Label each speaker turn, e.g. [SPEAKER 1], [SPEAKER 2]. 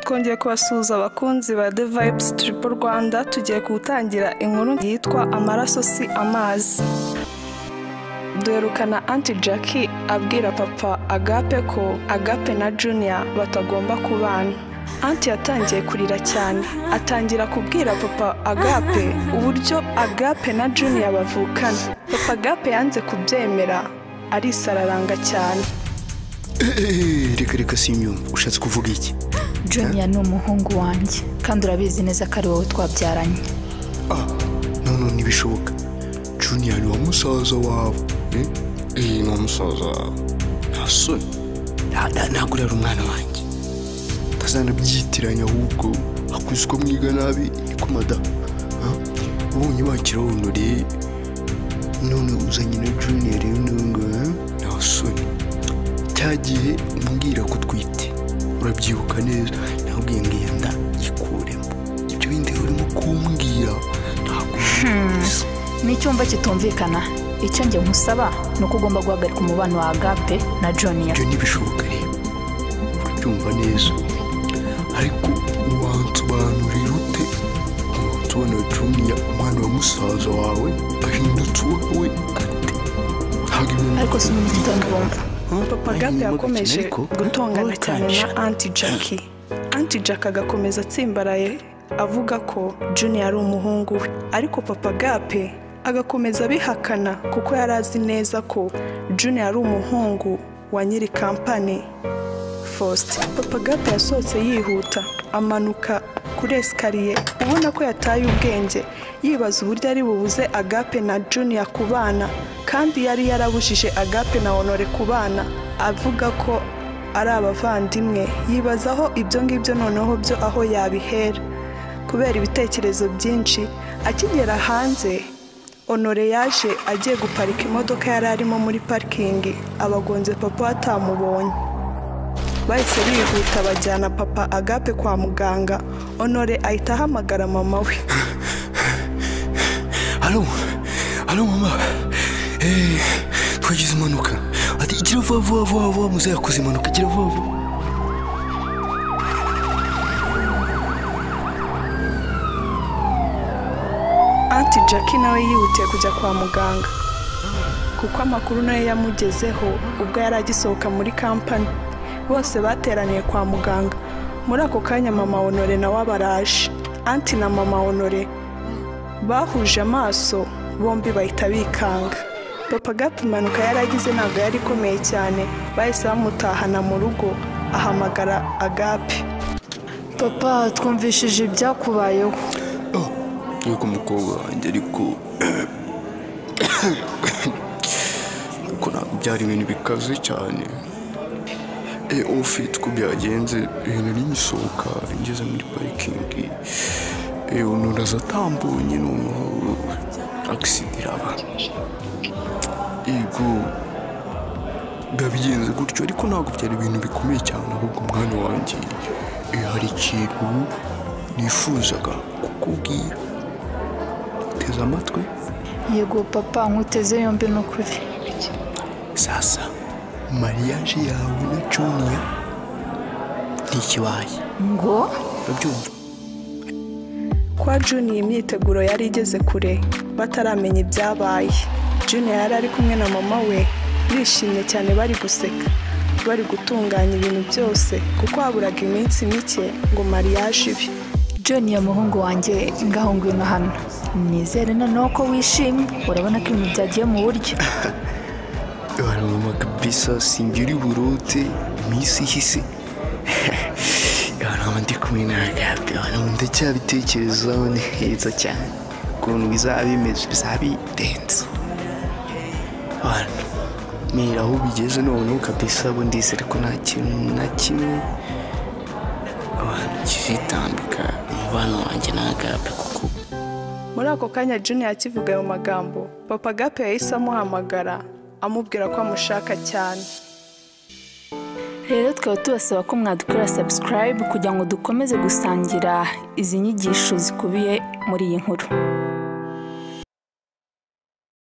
[SPEAKER 1] Twongeye kubasuhuza abakunzi ba The Vibes Triple Rwanda, tugiye gutangira inkuru yitwa Amaraso si amazi. Duherukana Aunty Jackie abwira papa Agape ko Agape na Junior batagomba kubana. Aunty yatangiye kurira cyane, atangira kubwira papa Agape uburyo Agape na Junior bavukana. Papa Agape yanze kubyemera, arisararanga cyane.
[SPEAKER 2] Reka reka simyumva, ushatse kuvuga iki?
[SPEAKER 3] Junior ni umuhungu wanjye kandi urabizi neza ko ari wowe twabyaranye.
[SPEAKER 2] No ntibishoboka. Junior ni wa musaza wawe. Ni wa musaza wawe. Nta soni. Ntabwo uri umwana wanjye. Tazanabyitiranya ahubwo akuzi ko mwiga nabi niko mada. Ubonye bakira Honore none uzanye na Junior rero ngo nta soni. Cyagiye umbwira ko utwite, urabyibuka neza, nabwiye ngo iyo nda yikuremo. Ibyo bindi urimo kumbwira ntabwo
[SPEAKER 3] n'icyumba kitumvikana. Icyo njye nkusaba ni uko ugomba guhagarika umubano wa Agape na Junior.
[SPEAKER 2] Ibyo ntibishoboka rero, urabyumva neza, ariko wansobanurira ute tubona Junior umwana wa musaza wawe ahindutse uwawe ate?
[SPEAKER 3] Ariko si mu gitondo bumva.
[SPEAKER 1] Papa Agape yakomeje gutongana cyane na Aunty Jackie. Aunty Jackie agakomeza atsimbaraye avuga ko Junior ari umuhungu we, ariko Papa Agape agakomeza abihakana kuko yari azi neza ko Junior ari umuhungu wa nyiri kampani Faustin. Papa Agape yasohotse yihuta amanuka kuri esikariye, ubona ko yataye ubwenge, yibaza uburyo ari bubuze Agape na Junior kubana, kandi yari yarabujije Agape na Honore kubana, avuga ko ari abavandimwe. Yibazaho ibyo ngibyo noneho byo aho yabihera kubera ibitekerezo byinshi. Akigera hanze, Honore yaje agiye guparika imodoka yari arimo muri parikingi, abagonze papa atamubonye. Bahise bihuta bajyana papa Agape kwa muganga. Honore ahita ahamagara mama we.
[SPEAKER 2] Halo, halo mama. Twagize impanuka. Ati gira vuba vuba vuba vuba, muzehe yakoze impanuka, gira vuba vuba.
[SPEAKER 1] Aunty Jackie nawe yihutiye kujya kwa muganga kuko amakuru nayo yamugezeho ubwo yari agisohoka muri kampani. Bose bateraniye kwa muganga. Muri ako kanya mama Honore nawe abaraje. Aunty na mama Honore bahuje amaso bombi bahita bikanga. Papa Agape impanuka yari agize ntabwo yari ikomeye cyane, bahise bamutahana mu rugo, ahamagara Agape.
[SPEAKER 3] Papa, twumvishije ibyakubayeho.
[SPEAKER 2] Yuko umukobwa wanjye, ariko ntabwo byari ibintu bikaze cyane. Ufite uko byagenze, nari ngisohoka ngeze muri parikingi, umuntu aza atambonye, noneho agisida iraba. Yego biba bigenze gutyo, ariko ntabwo byari ibintu bikomeye cyane. Ahubwo umwana wanjye, hari ikintu nifuzaga kukubwira. Teza amatwi.
[SPEAKER 3] Yego papa, nkuteze yombi n'ukuri.
[SPEAKER 2] Sasa mariage yawe na Junior ntikibaye.
[SPEAKER 3] Ngo
[SPEAKER 2] urabyumva?
[SPEAKER 1] Kwa Junior imyiteguro yari igeze kure bataramenya ibyabaye. Junior yari ari kumwe na mama we, bishimye cyane, bari guseka, bari gutunganya ibintu byose kuko haburaga iminsi mike ngo mariage ibe.
[SPEAKER 3] Junior muhungu wanjye, ngaho ngwino hano. Nizere noneho ko wishimye, urabona ko ibintu byagiye mu buryo.
[SPEAKER 2] Mama kabisa, singira uburote iminsi ihise. Mama ndi kumwe na Agape, ndacyabitekerezaho ni heza cyane ukuntu bizaba bimeze, bizaba birenze. Mira aho bigeze noneho kabisa, ubu ndizere ko nta kintu na kimwe abantu kizitambika umubano wanjye na Agape kuko.
[SPEAKER 1] Muri ako kanya Junior akivuga ayo magambo, Papa Agape yahise amuhamagara amubwira ko amushaka cyane.
[SPEAKER 3] Rero twaba tubasaba ko mwadukora subscribe kugira ngo dukomeze gusangira izi nyigisho zikubiye muri iyi nkuru.